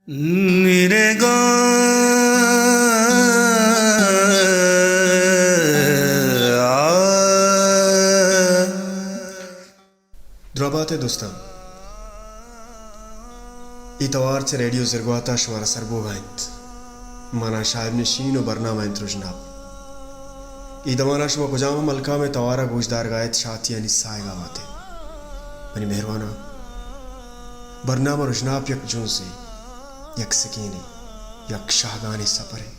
میرے گاں درابات ء دوستاں، اے توار چہ ریڈیو زرگوات ء شمارا سر بوگ ء انت۔ مانا شاہب نشین و برنامہ انت رژناپ۔ اے دمان ء شما کجام ہم ہلکام ء توار ء گوشدارگ ء ات، شاتیانی ساہگ ء وات ات۔ منی مہرواناں، برنامہ رژناپ یک جنزے، یک سکینے، یک شاہگانیں سپرے۔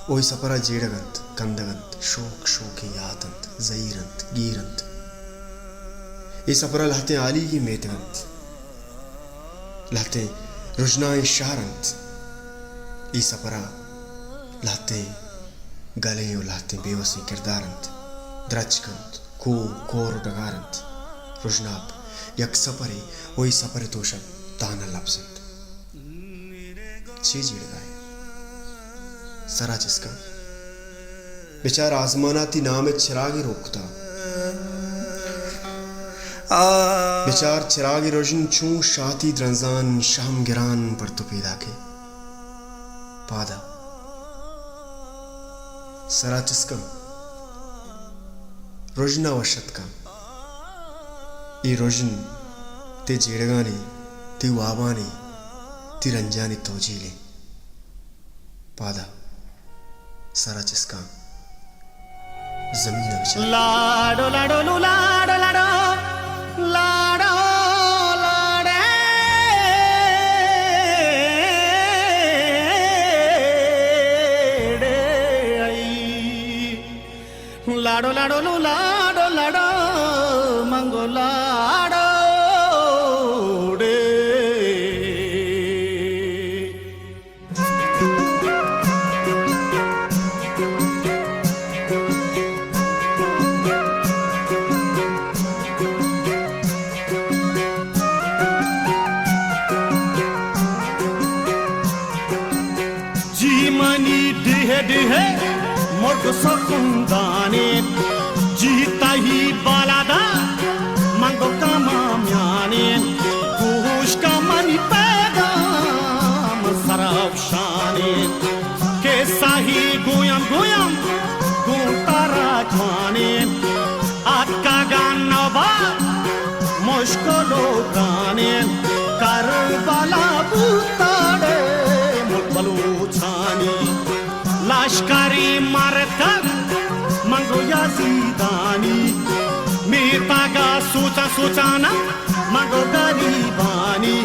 او اے سپر ء جیڑگ انت، کندگ انت، شوک شوکیں یات انت، زہیر انت، گیر انت۔ اے سپر ء لہتیں ہالیگی میتگ انت، لہتیں رژنائیں شہر انت۔ اے سپر ء لہتیں گلیں و لہتیں بے وسیں کردار انت، درچک انت، کوہ، کور و ڈگار انت۔ رژناپ یک سپرے و اے سپر ء توشگ تہنا لبز انت۔ چے جیڑگائے؟ سرا چست کن۔ بچار آزمانا تئی نام ء چراگے روک کتا۔ بچار چراگے رژن چون شاتی درنزان شہم گران پر تو پیداکے۔ پادا۔ سرا چست کن۔ رژنا وش اتکاں۔ اے رژن تئی جیڑگانی، تئی وابانی، تئی رنجانی توجیل انت۔ پادا سرا چست کاں، زمین ء بچار۔ لاڈو لاڈو لو لاڈو لاڈو، لاڈو لاڈے ڈے آئی۔ لاڈو لاڈو لو لاڈو لاڈو، منگو لاڈو ڈے۔ جی منی ڈیہہ ڈیہہ مرگ سکندانے، جی تہی بالاد ء منگو کما میانے، گوش کا منی پیغام سرافشانے، کہ سہی گویم گویم گوں ترا جوانے، اتکگاں نوبات مشکل و گرانیں، کربلا بوتاڑے ملک بلوچانی۔ لشکری مرتگ منگو یزیدانی، میتگا سوچا سوچانا منگو گریبانی،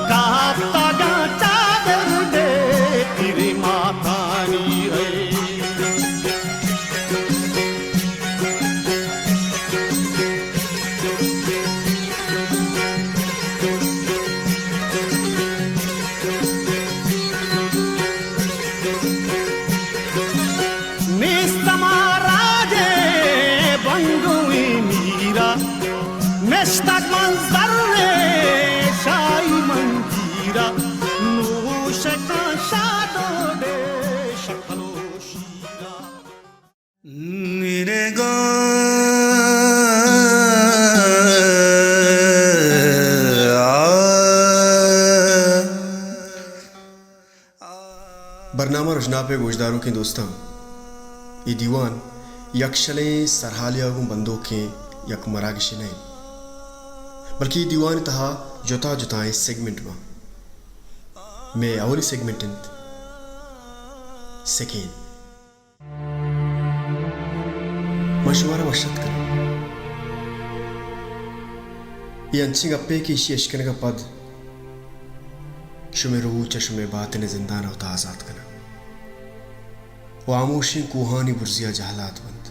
کاپتگا چادر دے پیری ماتانی۔ نیست ما راجے بنگوی میرا، نشتگ من زر شاہی منگیرا، نوشکاں شادو دے شکلو شیرا۔ میرے گاں برنامہ رژناپ ء گوشداروکیں دوستاں، اے دیوان یکشلیں سرحالے ء گوں بندوکیں یک مراگشے نہ انت، بلکہ اے دیوان ء تہا جتا جتائیں سیگمنٹ باں۔ مئے اولی سیگمنٹ انت سکین۔ من شمارا وش اتک کناں۔ اے انچیں گپے کہ ایشی اشکنگ ء پد شمئے روح چہ شمئے باتن ء زندان ء وتا آزات کناں و ہاموشیں کوہانی برزی ء جہلات بنت۔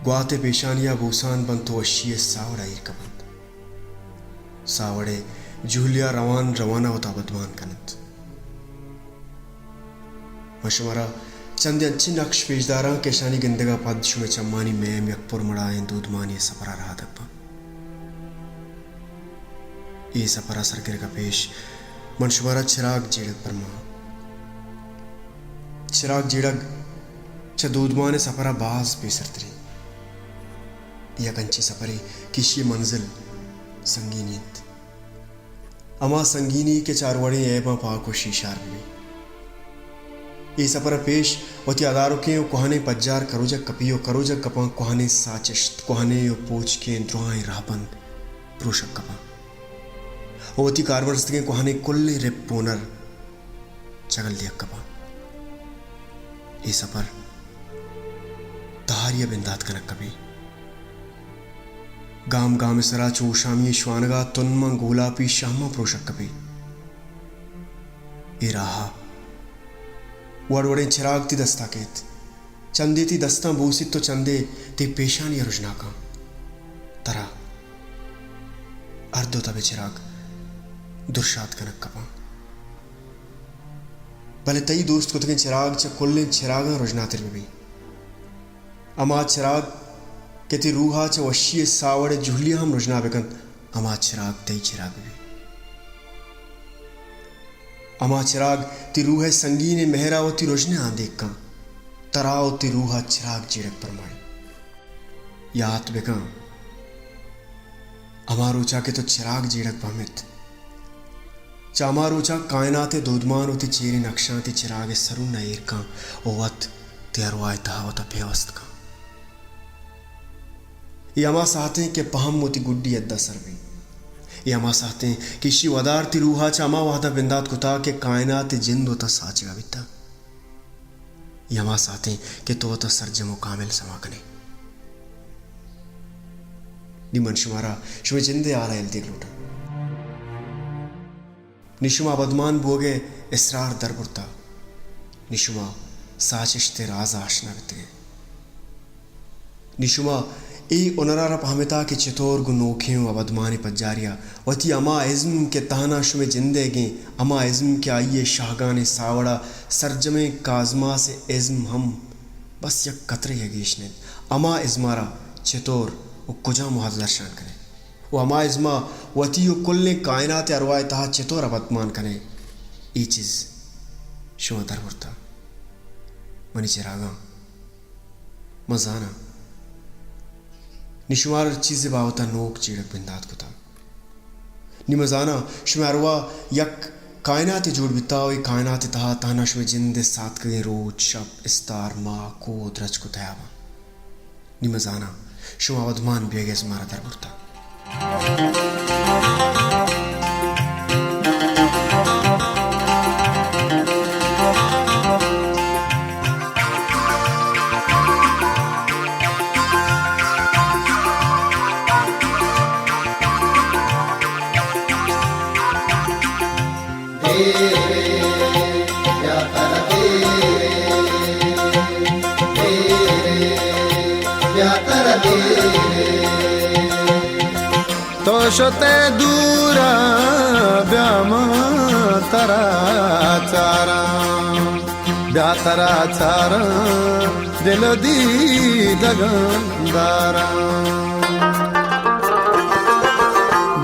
گوات ء پیشانی ء بوسان بنت و وشی ء ساوڑ ء ایر کپنت۔ ساوڑ ء جہلی ء روان روان ء وتا بدمان کننت۔ من شمارا چندے انچیں نقش پیش داراں کہ اشانی گندگ ء پد شمئے چمانی میم یک پرمڑاہیں دودمانی سپر ء راہ دپ باں۔ اے سپر ء سرگرگ ء پیش من شمارا چراگ جیڑگ پرماں۔ چراگ جیڑگ چہ دودمان ء سپر ء باز پیسرتریں۔ یک انچیں سپرے کہ ایشی ء منزل سنگینی انت۔ ہما سنگینی کہ چاروڑیں عیباں پاک و شیشار بہ بی۔ اے سپر ء پیش وتی ادارکیں و کوہنیں پجار کروجگ کپی و کروجگ کپاں کوہنیں ساچشت، کوہنیں و پوچکیں دراہیں رہبند پروشگ کپاں و وتی کارمرزتگیں کوہنیں کلیں رپ و ہنر چگل دیگ کپاں۔ اے سپر تہاری ء بندات کنگ کپی۔ گام گام ء سرا چو اوشامی ء شوانگا تن ماں گولاپی شہماں پروشگ کپی۔ اے راہ ء وڑ وڑیں چراگ تی دستا کیت۔ چندے تی دستاں بوسیت و چندے تی پیشانی ء رژناکاں۔ ترا ہر دو تب ء چراگ درشات کنگ کپاں۔ بلے تئی دوست کتگیں چراگ چہ کلیں چراگاں رژناتر بہ بیت۔ ہما چراگ کہ تئی روح ء چہ وشی ء ساوڑ ء جہلی ء ہم رژنا بہ کنت، ہما چراگ تئی چراگ بہ بیت۔ ہما چراگ تئی روح ء سنگینیں مہر ء وتی رژن ء آندیک کن، ترا و تئی روح ء چراگ جیڑگ پرمائیں۔ یات بکن، ہما روچا کہ تو چراگ جیڑگ پہمت، چہ ہما روچا کائنات ء دودمان وتی چیریں نقشاں تئی چراگ ء سرون ء ایر کن و وت تئی ارواہ ء تہا وتا پیوست کن۔ اے ہما ساعتیں کہ پہم وتی گڈی حد ء سر بی۔ اے ہما ساعتیں کہ اشی ودار تئی روح ء چہ ہما وہدا بندات کتا کہ کائنات ء جند وتا ساچگا بیتا۔ اے ہما ساعتیں کہ تو وتا سرجم و کامل سما کنے۔ نی من شمارا شمئے جندے حالا یل دیگ لوٹاں۔ نی شما ابدمان بوگے اسرار در برتا۔ نی شما ساچشتے راز آشنا بیتگے۔ نی شما اے ہنرا را پہمتا کہ چطور گوں نوکیں و ابدمانیں پجاریا وتی ہما ازم کہ تہنا شمئے جندئیگیں، ہما ازم کہ آئی ء شاہگانیں ساوڑا سرجمیں کازماسے ازم ہم بس یک قطرے ء گیش نہ انت، ہما ازمارا چطور و کجام وہد درشان کنے و ہما ازما وتی و کلیں کائنات ء ارواہ ء تہا چطور ابدمان کنے، اے چیز شما دربرتا۔ منی چراگاں، من زاناں، نی شمار چیزے بابت ء نوک جیڑگ بندات کتا۔ نی من زاناں، شمئے ارواہ یک کائناتے جوڑ بیتا و اے کائنات ء تہا تہنا شمئے جند ء ساتکگیں روچ، شپ، استار، ماہ، کوہ، درچک و تیاباں۔ نی من زاناں، شما ودمان بیگ ء ازمارا دربرتا۔ تو شتے دورا، بیا من ترا چاراں، بیا ترا چاراں، دل و دیدگاں داراں۔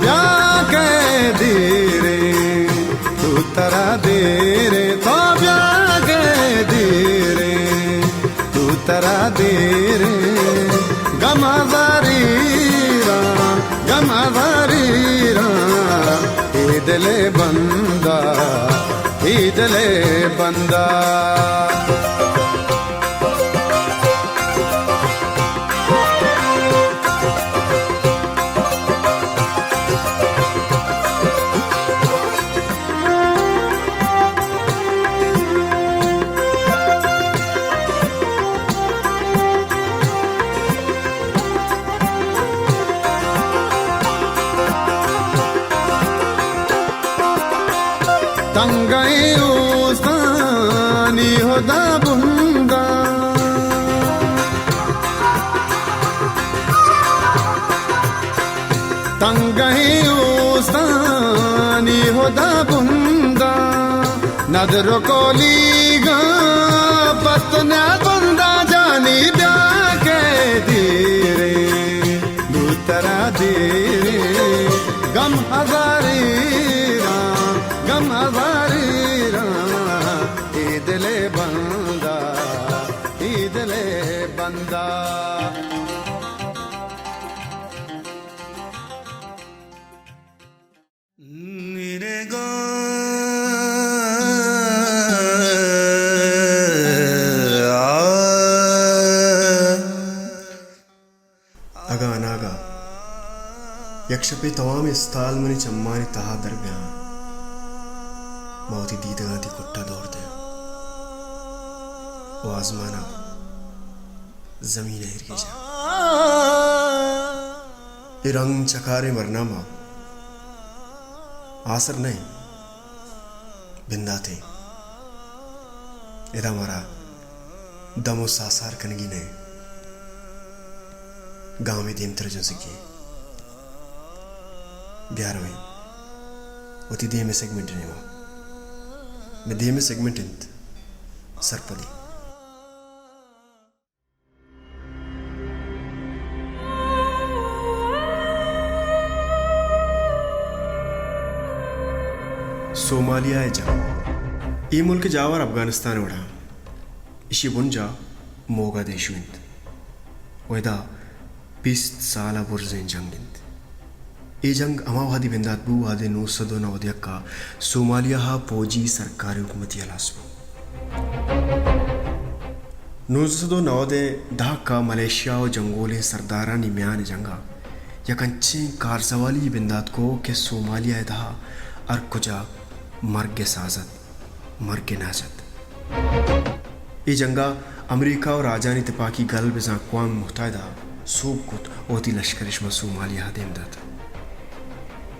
بیا کہ دیریں، تو ترا دیریں، تو بیا کہ دیریں، تو ترا دیریں، گم زاریراں، گم زاریراں، اے دل ء بندا، اے دل ء بندا۔ تنگئیں اوستانی ہدا بنداں، تنگئیں اوستانی ہدا بنداں، ندر و کولیگاں پت نیا بنداں، جانی بیا کہ دیریں، دو ترا دیریں، گم ہزاریراں، گم ہزاریراں، اے دل ء بندا، اے دل ء بندا۔ شپے توامیں استال منی چمانی تہا در بیاں، ما وتی دیدگاں تئی کٹا دور دیاں و آزمانا زمین ء ایر گیجاں۔ اے رنگ چکاریں برنامہ آسر نہ انت، بنداتے۔ ادا مارا دم و ساسار کنگی نہ انت، گامے دیمتر جنزگی انت۔ بیا رویں وتی دیمے سیگمنٹ نیما۔ مئے دیمے سیگمنٹ انت سرپدی۔ صومالیہ ء جنگ۔ اے ملک ء جاور افغانستان ء وڑا، ایشی بنجا موگا دیشو انت و ادا بیست سال ء برزیں جنگ انت۔ اے جنگ ہما وہدی بندات بو، وہدے نو سد و نود یک ء صومالیہ ء پوجی سرکاری حکومتی ہلاس بو۔ نو سد و نود ء دہک ء ملیشیا و جنگولیں سردارانی میان جنگ ء یک انچیں کارزوالی بندات کو کہ صومالیہ ء تہا ہر کجا مرگ ء ساز ات، مرگ ء ناز ات۔ اے جنگ ء امریکہ و راجانی تپاکی گل بزاں اقوام متحدہ سوب کت و وتی لشکر شما صومالیہ ء دیم دات۔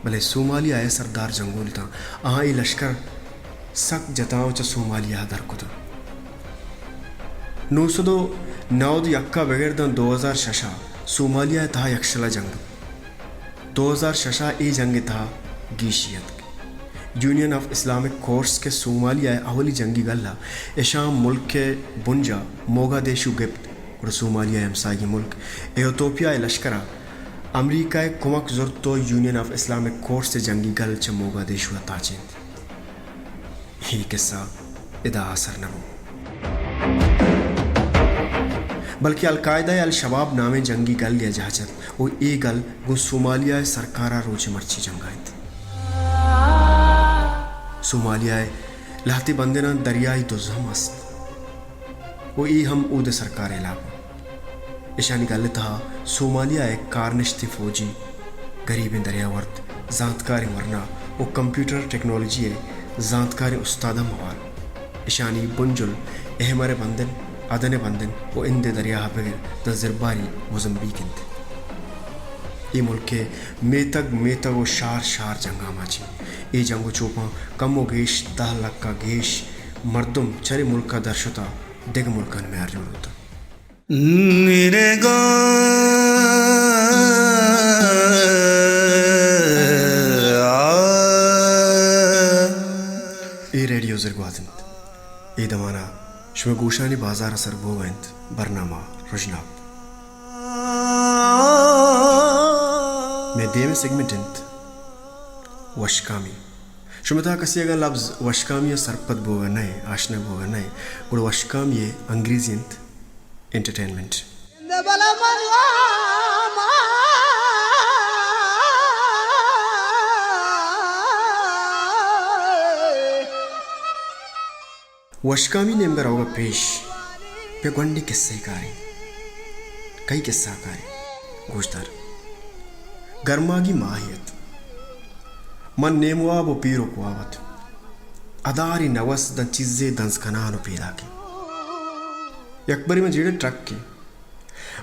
بلے صومالیہ ء سردار جنگول اتاں، آہاں اے لشکر سک جتاں و چہ صومالیہ ء در کتاں۔ نو سد و نود یک ء بگر داں دو ہزار شش ء صومالیہ ء تہا یکشلا جنگ بوت۔ دو ہزار شش ء اے جنگ ء تہا گیشی اتک۔ یونین آف اسلامک کورٹس کہ صومالیہ ء اولی جنگی گل ء اشاں ملک ء بنجا موگادیشو گپت، گڑا صومالیہ ء ہمساہگی ملک ایتھوپیا ء لشکر ء امریکہ ء کمک زرت و یونین آف اسلامک کورٹس ء جنگی گل چہ موگادیشو ء تاچینت۔ اے قصہ ادا آسر نہ بو، بلکہ القاعدہ ء الشباب نامیں جنگی گل یا جہچت و اے گل گوں صومالیہ ء سرکار ء روچ مرچی جنگ ء انت۔ صومالیہ ء لہتے بندناں دریائی دز ہم است و اے ہم اود ء سرکار ء علاقہ۔ اشانی گل ء تہا صومالیہ ء کارنشتیں فوجی، گریبیں دریاورد، زانتکاریں ورنا و کمپیوٹر ٹیکنالوجی ء زانتکاریں استاد ہم ہوار۔ اشانی بنجل احمر ء بندن، عدن ء بندن و ہند ء دریا ء بگر داں زرباری موزمبیک انت۔ اے ملک ء میتگ میتگ و شہر شہر جنگ ء آماچ انت۔ اے جنگ و چوپاں کم و گیش دہ لکھ ء گیش مردم چرے ملک ء در شت ء دگہ ملکانی میار جوڑ بوتگ۔ اے ریڈیو زرگوات انت۔ اے دمان ء شمئے گوشانی بازار ء سر بوگ ء انت برنامہ رژناپ۔ مئے دیمے سیگمنٹ انت وشکامی۔ شمئے تہا کسے اگاں لبز وشکامی ء سرپد بوگ ء نہ ئے، آشنا بوگ ء نہ ئے، گڑا وشکامی ء انگریزی انت انٹرٹینمنٹ۔ وشکامی نیمگ ء روگ ء پیش بیا گونڈیں کسہ ء کاریں۔ کئی کسہ ء کاریں؟ گوشدار۔ گرماگی ماہے ات۔ من نیم واب و پیرک واب ات۔ ادارے نوس داں چیزے دنز کنان و پیداکیں۔ یکبرے من جیڑ ٹرک ء۔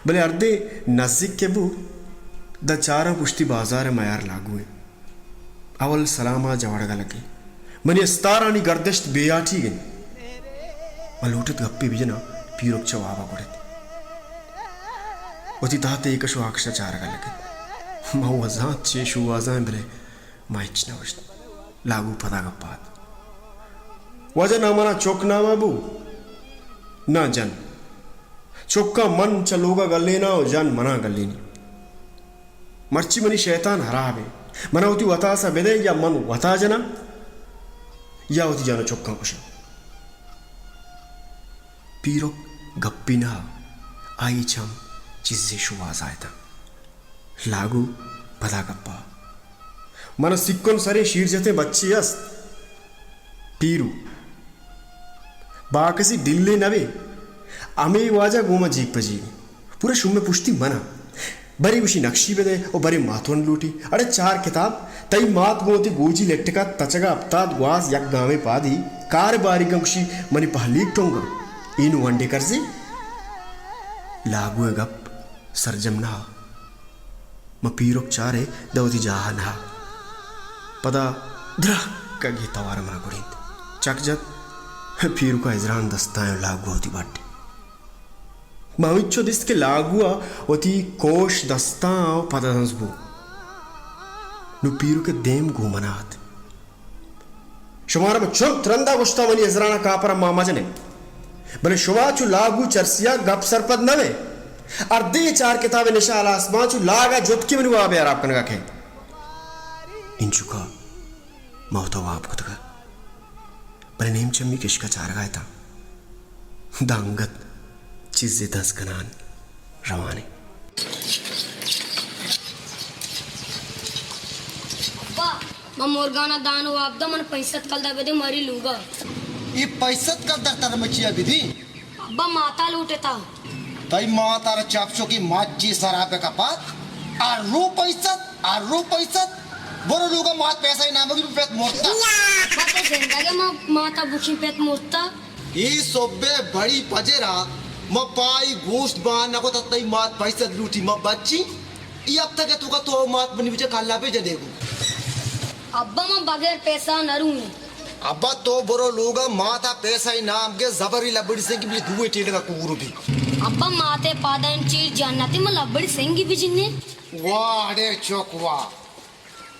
بلے ہردیں نزیک کہ بو، داں چاراں پشتی بازار ء میار لاگو انت۔ اول سلام ء جوڑگ ء لگے۔ منی استارانی گردشت بے آٹیگ انت۔ من لوٹت گپے بجناں، پیرک چہ واب ء گڑت۔ وتی تہت ء اے کش و آ کش ء چارگ ء لگت۔ من و زانت چے شوہازاں، بلے ما ہچ نہ گوشت۔ لاگو پدا گپ ء ات۔ واجہ نا منا چک نام ء بو، نا جن۔ چکاں من چہ لوگ ء گلیناں و جن منا گلینی۔ مرچی منی شیطان ہراب انت۔ منا وتی وتاس ء بدئے یا من وتا جناں یا وتی جن و چکاں کشاں۔ پیرک گپی نہ، آئی چم چیزے شوہاز آیتاں۔ لاگو پدا گپا۔ من سکن سریں شیر جتیں بچے است۔ پیرو۔ باکسی ڈلے نہ بے۔ ہمے واجہ گوما جیگ پہ جیگ۔ پورا شوم پشتی منا۔ برے گوشی نقشی بدئے و برے ماتونڈ لوٹی۔ اڑے چار کتاب، تئی مات گوں وتی گوجی لٹکا تچگا اپتاد گواز یک گامے پادی، کار باریگاں گوشی منی پہلیگ ٹونگا۔ اے نوں ونڈے کرزی؟ لاگوئے گپ سرجم نہ۔ ما پیرک چارے داں وتی جاہا نہ۔ پدا درہکگے توار منا گڑینت۔ چک جت، پیرکا ہزران دستاں لاگو وتی بڈ۔ ما ہمینچو دیست کہ لاگو ء وتی کوش دستاں ء پد ء دنز بو۔ نوں پیرک ء دیم گوں من ء ات۔ شمارا من چنت رندا گوشتہ منی ہزران ء کاپر ء مان مجنے، بلے شما چو لاگو چرسیا گپ سرپد نہ بئے۔ اردے چار کتاب نشہ ہلاس باں چو لاگ ء جتکی منی واب ء ہراب کنگا کئے۔ انچکا ما وتا واب کتگ ء۔ بلے نیم چمی کشک ء چارگ ء اتاں۔ داں انگت چیزے دز کنان روان انت۔ ابا، من مرگان ء دان واب داں، من پنچ سد کلدار بدے ماری لوگا۔ اے پنچ سد کلدار ترا من چیا بدی؟ ابا، ماتا لوٹتا۔ تئی مات ء را چپ چو کہ مچی سرا بہ کپات۔ ہر رو پنچ سد، ہر رو پنچ سد۔ برو لوگا، مات پیسہ انعام گی پت مرتا۔ ابا، تو زندگ ئے، ما ماتا بکیں پت مرتا۔ اے صبح بڑی پجرا ما پائی گوشت بان نہ کتا، تئی مات پنچ سد لوٹی، ما بچی۔ اے ہفتگ ء توکا تو مات منی بچا کلا پہ جنے گو۔ ابا، من بغیر پیسہ نہ روئیں۔ ابا تو برو لوگا، ماتا پیسہ انعام گے، زبری لبڑی سنگی بلی دوئے ٹیلگا کورو بی۔ ابا، ماتے پادانی چیر جنتی، من لبڑی سنگی بجنے۔ واہ اڑے چک واہ۔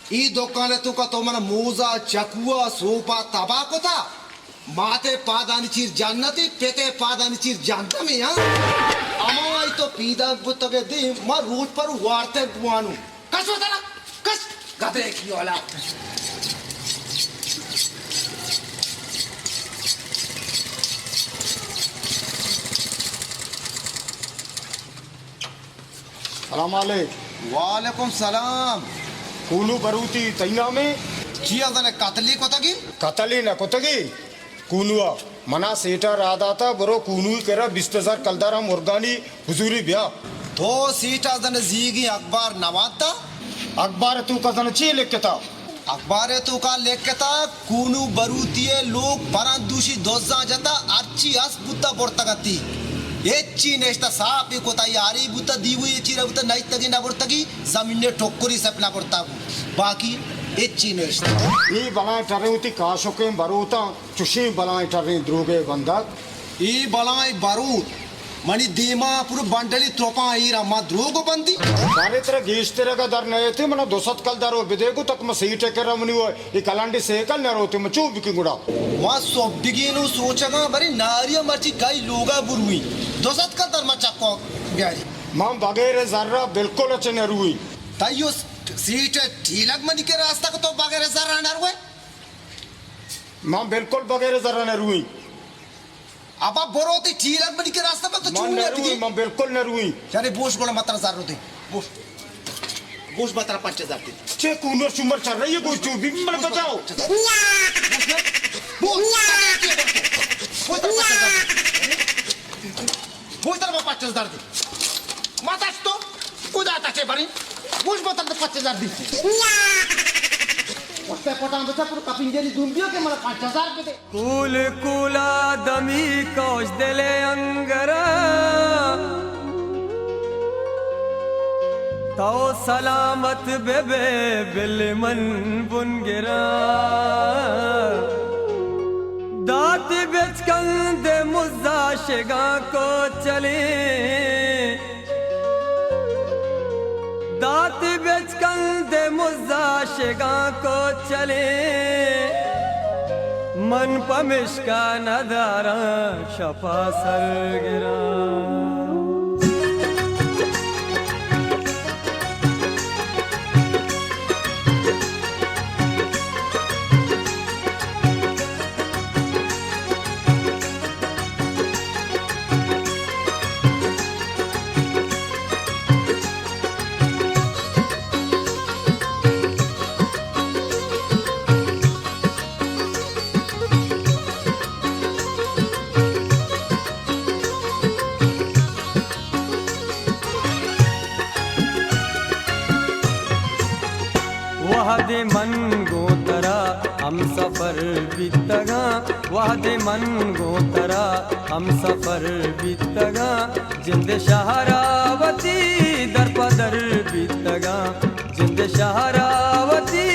ای دکان توکا تو من موزا چکوا سوپا تباہ کتا۔ ماتے پادانی چیر جنتی، پتے پادانی چیر جہنمی، ہاں؟ ہمائی تو پیداک بوتگے دیم، ما روچ پر وارتے بوانو۔ کش وترا، کش، گدے کی اولاد۔ سلام علیک۔ وعلیکم سلام۔ کونو بروتی تئی نامے؟ چی ازنے قتلی کتگی؟ قتلی نہ کتگی۔ کونو ء منا سیٹھ ء راہ داتا، برو کونوی کرا بیست ہزار کلدار ء مرگانی حضوری بیا۔ تو سیٹھ ء زن زیگی اخبار نہ وانتا؟ اخبار ء توکا زن چی لکھتا؟ اخبار ء توکا لکھتا، کونو بروتی ء لوگ پران دوشی دزاں جتا، ہرچی ہست بوتا برتگ اتی۔ ہچی نشتا، ساپ ء کوتاہی آری بوتا، دیوی ء چیرا بوتا، نشتگی نہ برتگی، زمین ء ٹکری سپ نہ برتا بو۔ باقی ہچی نشتا۔ اے بلائیں ٹریں وتی کاشکیں بروتاں۔ چشیں بلائیں ٹریں دروگے بندات۔ اے بلائیں بروت منی دیما پر بنڈلی تروپاں ایرا، ما دروگ بندی۔ بارے ترا گیشترگا در نیتے، منا دو سد کلدار و بدے گو تک ما سیٹے کرا منی و اے کلانڈی سیکل نہ روتے، ما چو بکی گڑا۔ ما سوبگینو سوچگاں، بری ناریا مرچی کئی لوگا بروی۔ دو سد کلدار ما چکو بیاری۔ ما بغیر زرا بالکل اچ نہ روی۔ تئیو سیٹے ٹیلگ منی کے راستہ کہ تو بغیر زرا نہ روے؟ من بالکل بغیر زر نہ روئیں۔ ابا برو تئی ٹیلگ منی کے راستہ، من تو من چون نہ روئیں، من بالکل نہ روئیں۔ یعنی بوش گڑا متر زر رو دے۔ بوش۔ بوش متر پنچ ہزار دے۔ چے کونر شمر چر رہی ہے، بوش چو بی من بوش بچاؤ۔ بوش۔ بوش۔ بوش۔ بوش تر پنچ ہزار دے۔ ما دست تو کجا تچے بری؟ گوش بوتل تو پنچ ہزار دی۔ واسطے پٹان بچا پر کپنگری دنبیو کہ منا پنچ ہزار بدے۔ کول کولا دمی کوش دل انگرا، تو سلامت ببے بل من بنگرا۔ داتی بچکند مزا شگان کوچلیں، داتی بچکند مزا شگان کوچلیں، من پمشکا نداراں شپا سرگراں۔ من گوں ترا ہمسفر بیتگاں، وہدے من گوں ترا ہمسفر بیتگاں، جند ءِ شہرا وتی در پہ در بیتگاں، جند ءِ شہرا وتی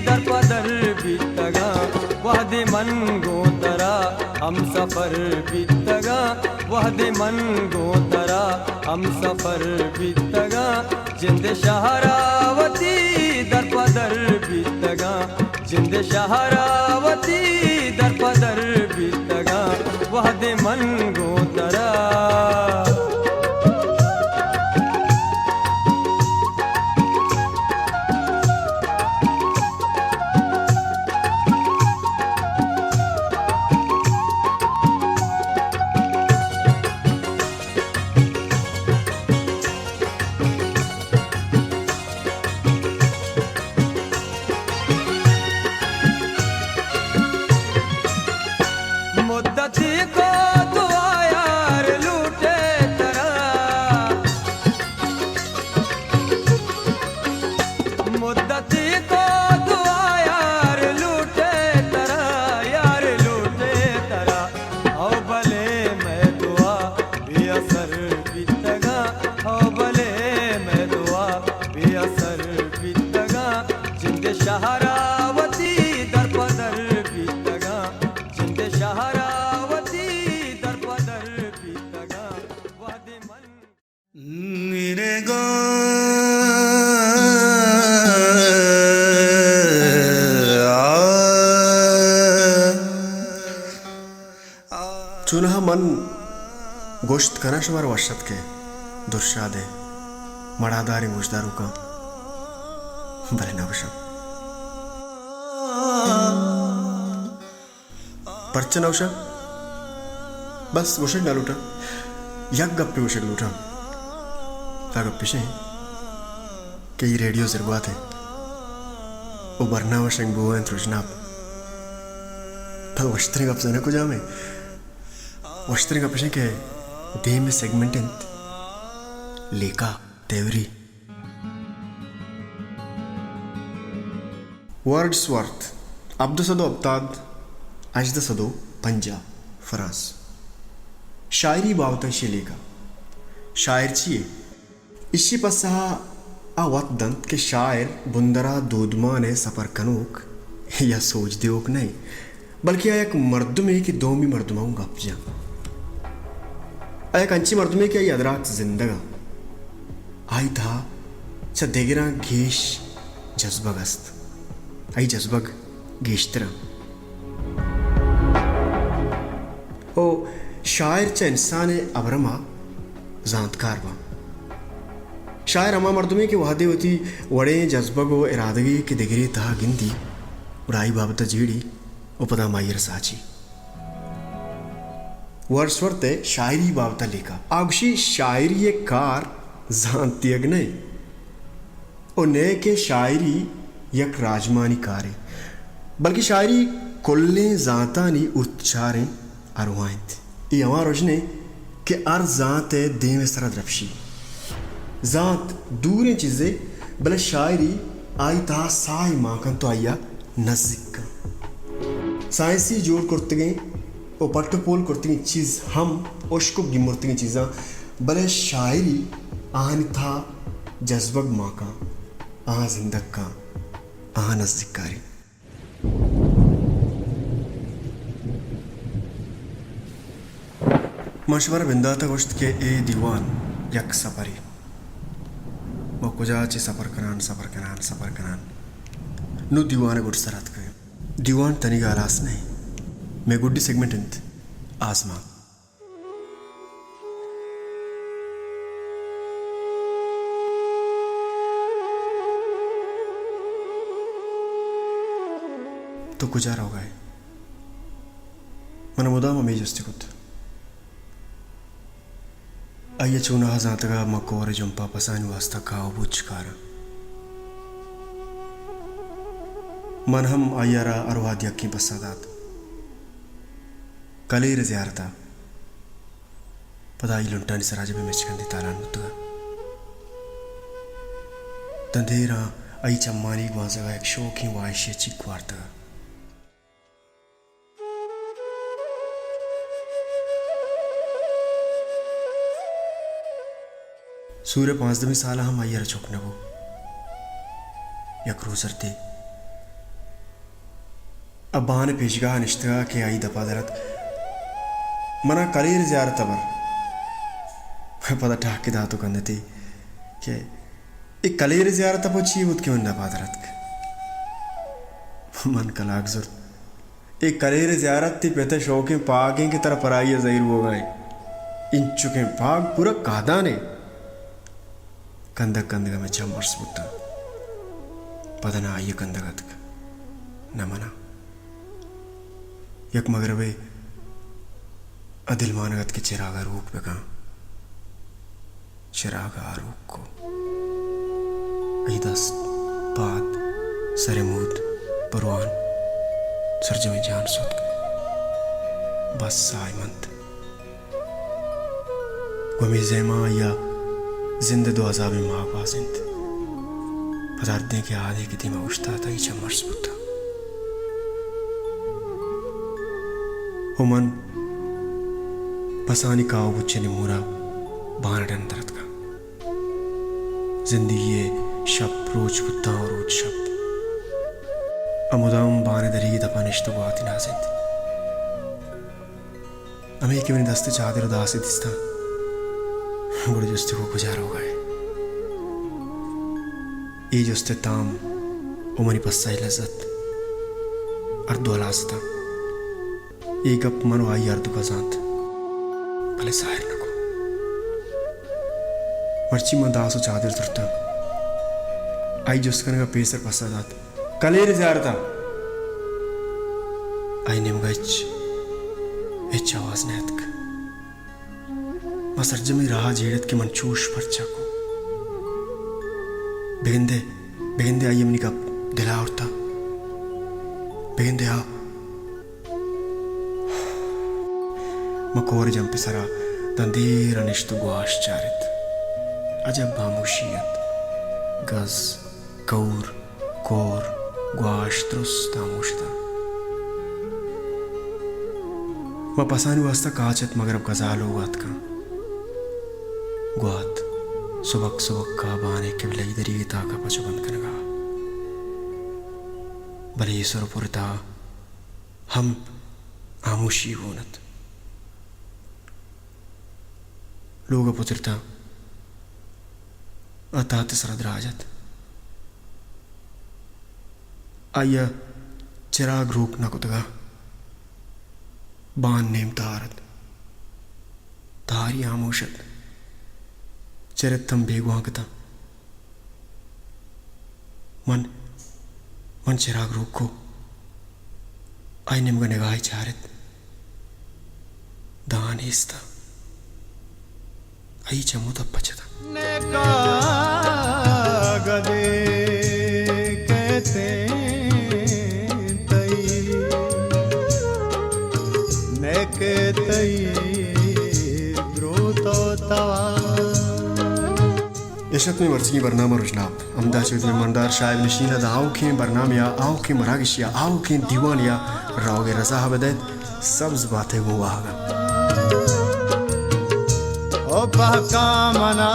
در پہ در بیتگاں، وہدے من گوں ترا ہمسفر بیتگاں، وہدے من گوں ترا ہمسفر بیتگاں، جند ءِ شہرا وتی در پہ در بیتگاں، جند ءِ شہرا وتی در پہ در بیتگاں، وہدے من گوں ترا۔ مدتی کو دعا یار لوٹے ترا، مدتی کو دعا یار لوٹے ترا، یار لوٹے ترا۔ او بلے مئے دعا بے اثر بیتگاں، او بلے مئے دعا بے اثر بیتگاں، جند ءِ شہرا وتی در پہ در بیتگاں، جند ءِ شہرا وتی در پہ در بیتگاں، وہدے من میرے گا۔ چوناہا من گوشت کناں، شمارا وش اتک ءُ درشاد ءَ مڑاداریں گوشداروکاں، بلے نہ گوشاں۔ پرچہ نہ گوشاں؟ بس گوشگ نہ لوٹاں، یک گپے گوشگ لوٹاں۔ آ گپ اش انت کہ اے ریڈیو زرگوات انت ءُ برنامہ شنگ بوگ ءَ انت رژناپ۔ پدا وشتریں گپ زاناں کجام انت؟ وشتریں گپ اش انت کہ دیم ءِ سیگمنٹ انت لیکہ، تھیوری۔ ورڈز ورتھ، ہبدہ سد ءُ ہپتاد، ہژدہ سد ءُ پنجاہ، فرانس۔ شاعری بابت ءَ ایشی ءِ لیکہ۔ شاعر چی یے؟ ایشی ءِ پسہ ءَ آ وت دنت کہ شاعر بندر ءَ دودمان ءِ سپر کنوک یا سوج دیوک نہ انت، بلکیں آ یک مردمے کہ دومی مردماں گوں گپ جنت۔ آ یک انچیں مردمے کہ آئی ادراک زندگ انت۔ آئی تہا چہ دگراں گیش جزبگ است۔ آئی جزبگ گیشتر انت۔ او شاعر چہ انسان ءِ ابرم ءَ زانتکار باں۔ شاعر ہما مردمے کہ وہدے وتی وڑیں جزبگ ءُ ارادگے کہ دگرے تہا گندی، گڑا آئی بابت ءَ جیڑی ءُ پدا ہمائی ءَ را ساچی۔ ورڈز ورتھ ءِ شاعری بابت ءَ لیکہ۔ آ گوشی، شاعری ءِ کار زانت دیگ نہ انت۔ ءُ نئے کہ شاعری یک راجمانی کارے، بلکیں شاعری کلیں زانتانی ارتچاریں ارواہ انت۔ اے ہما رژن انت کہ ہر زانت ءِ دیم ءِ سرا درپشی۔ زانت دوریں چیزے، بلے شاعری آئی تہا ساہے مان کنت ءُ آئی ءَ نزیک کنت۔ سائنسی جوڑ کرتگیں ءُ پٹ ءُ پول کرتگیں چیز ہم ہشک ءُ گیمرتگیں چیزاں، بلے شاعری آہانی تہا جزبگ مان کن، آہاں زندگ کن، آہاں نزیک کاری۔ من شمارا بندات ءَ گوشت کہ اے دیوان یک سپرے۔ ما کجا چہ سپر کنان، سپر کنان، سپر کنان۔ نوں دیوان ءِ گڈسر اتکگیں۔ دیوان تنیگا ہلاس نہ انت۔ مئے گڈی سیگمنٹ انت آزمانک۔ تو کجا روگا ئے؟ من ءَ مدام ہمے جستے کت۔ آئی ءَ چوناہا زانتگ ءَ ما کور ءِ جمپ ءَ پسانی واستا کاہ ءُ بوچ کاراں۔ من ہم آئی ءَ را ہر وہد یکیں پسہ دات۔ کلیر ءِ زیارت ءَ پدا آئی لنٹانی سرا جب ءِ مچکندی تالان بوتگ ءَ۔ داں دیراں آئی چمانی گوانزگ ءَ یک شوکیں واہشے چک وارتگ ات۔ سور ءِ پانزدہمی سال ءَ ہم آئی ءَ را چک نہ بوت۔ یک روچ رندے آ بان ءِ پیشگاہ ءَ نشتگ ات کہ آئی دپ ءَ در اتک، من ءَ کلیر زیارت ءَ بر۔ پدا ٹاکے دات ءُ کندت ئے کہ اے کلیر زیارت ءَ پہ چی بوت کہ من دپ ءَ در اتک؟ من کلاگ زرت، اے کلیر زیارت تئی پت ءِ شوکیں پاگ اِنت کہ ترا پرائی ءَ زہیر بوگ ءَ اِنت۔ انچکیں پاگ پورا کاہدانے۔ کندگ کندگ ءَ مئے چم ارس بوتاں۔ پدا نہ آئی ءَ کندگ اتک، نہ من ءَ۔ یک مگربے ءَ دلمانگ ات کہ چراگ ءَ روک بکن۔ چراگ ءَ آروک کو۔ آئی دست، پاد، سر ءِ مود، پروان، سرجمیں جان ستک۔ بس ساہ منت۔ گوں ہمے زیماں آئی ءَ زند ءِ دو عذابیں ماہ گوازینت۔ پدا ہردیں کہ آ دے کہ دیما اوشتات، آئی چم ارس بوتاں۔ ءُ من پسانی کاہ ءُ بچ ءِ نیمور ءَ بان ءِ ڈن ءَ در اتکاں۔ زندگی ءِ شپ روچ بوتاں ءُ روچ شپ۔ آ مدام بان ءِ دریگی دپ ءَ نشت ءُ گواتے نازینت۔ ہمے کہ منی دست ءِ چادر ءَ داس ءَ دیستاں، گڑا جست ءَ گوں، کجا روگ ءَ ئے؟ اے جست ءِ تام ءُ منی پسہ ءِ لذت ہر دو ہلاس اتاں۔ اے گپ من ءُ آئی ہردوک ءَ زانت، بلے ظاہر نہ کت۔ مرچی من داس ءُ چادر زرتاں۔ آئی جست کنگ ءَ پیسر پسہ دات، کلیر زیارت ءَ۔ آئی نیمگ ءَ ہچ، ہچ آواز نہ اتک۔ ما سرجمیں راہ ءَ جیڑت کہ من چوش پرچا کو۔ بگندے، بگندے آئی ءَ منی گپ دل ءَ آورتہ۔ بگندے آ من کور ءِ جمپ ءِ سرا داں دیر ءَ نشت ءُ گواش چارت۔ عجب ہاموشی ات۔ گز، کئور، کور، گواش درست ہاموش اتاں۔ من پسانی واستا کاہ چت مگرب قضا لوگ ءَ اتکاں۔ گوات سبک سبک ءَ بان ءِ قبلہ ئی دریگ ءِ تاک ءَ پچ ءُ بند کنگ ءَ۔ بلے اے سر ءُ پر ءِ تہا ہم ہاموشی گون ات۔ لوگ ءَ پترتاں، آ تہت ءِ سرا دراج ات۔ آئی ءَ چراگ روک نہ کتگ ءَ۔ بان نیم تہار ات۔ تہاری ہاموش ات۔ چرت ہم بیگواہ کتاں۔ من، من چراگ روک کو۔ آئی نیمگ ءَ نگاہے چارت۔ داں آ نیست ءَ۔ آئی چم ءُ دپ پچ اتاں۔ نکاگدے کہتے تئی، نکے تئی دروتو توار۔ اش ات مئے مرچیگیں برنامہ رژناپ۔ ہمدا چہ وتی مہماندار شاعر نشین ءَ داں آؤکیں برنامے ءَ، آؤکیں مراگشے ءَ، آؤکیں دیوانے ءَ روگ ءِ رضا ءَ بدئیت۔ سبز بات ئے گوں واہگ ءَ۔ او بہکا منا